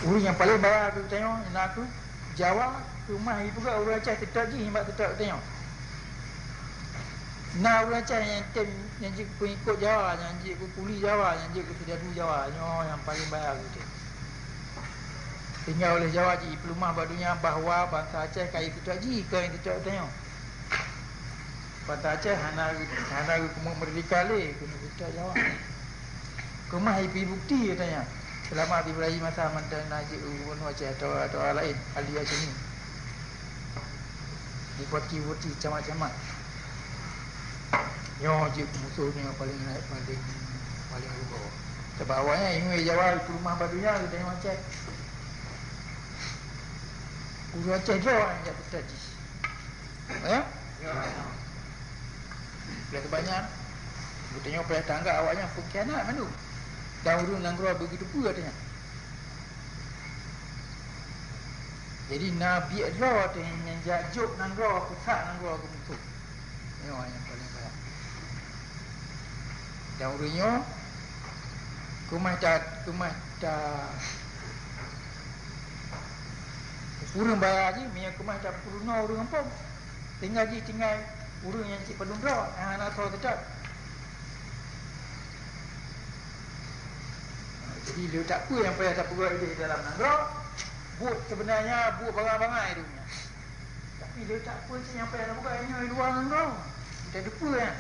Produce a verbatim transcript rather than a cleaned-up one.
Ureuëng nyang paleng bahya keu geutanyoe na kheueh Jawa, keumah jipeugah ureuëng Aceh teutab jih nibak teutab geutanyoe. Na ureuëng Aceh nyang tem nyang jeuet pengikot Jawa, nyang jeuet keu kuli Jawa, nyang jeuet keu seudadu Jawa, nyoe nyang paleng bahya keu geutanyoe. Sehingga oleh Jawa jipeuleumah bak donya bahwa bansa Aceh ka jiteutab jih, ka jiteutab geutanyoe. Bansa Aceh hana, hana geukeumeung meurdeka lé keuneuk bukti Jawa. Keumah jipeubuet bukeuti katanya. Seulamat Ibrahim masa mantong na jeuet u gubunur Aceh atawa, atawa laén, ahli Aceh ni. Bupati-bupati, camat-camat. Nyoe jeuet musoh nyang paleng, paleng, paleng rugoe. Sabab awaknyan ingat Jawa jipeuleumah bak donya, katanya Aceh. Ureuëng Aceh droe nyang jak teutab jih. Ya? Ya. Oleh sebab nyan, geutanyoe payah tanggap awaknyan pengkhianat mandum. Dan ureuëng nanggroe begitu pun katanya. Jadi, na biet droe teuh nyang jak jok nanggroe, peusak nanggroe keu musoh. Nyoe nyang paleng bahya. Dan ureuëng nyoe keumah ta, keumah ta, ureuëng bahya jih, meunyoe keumah tapeurunoe ureuëng gampông, tinggai jih tinggai ureuëng nyang cit padum droe, nyang hana soe teutab. Jadi, le tak peue nyang payah tapeugah idéh dalam nanggroe, buet sebenarnya buet bangai-bangai dunia. Tapi le tak peue cit nyang payah tapeugah nyoe luwa nanggroe. Kita depeue nyan.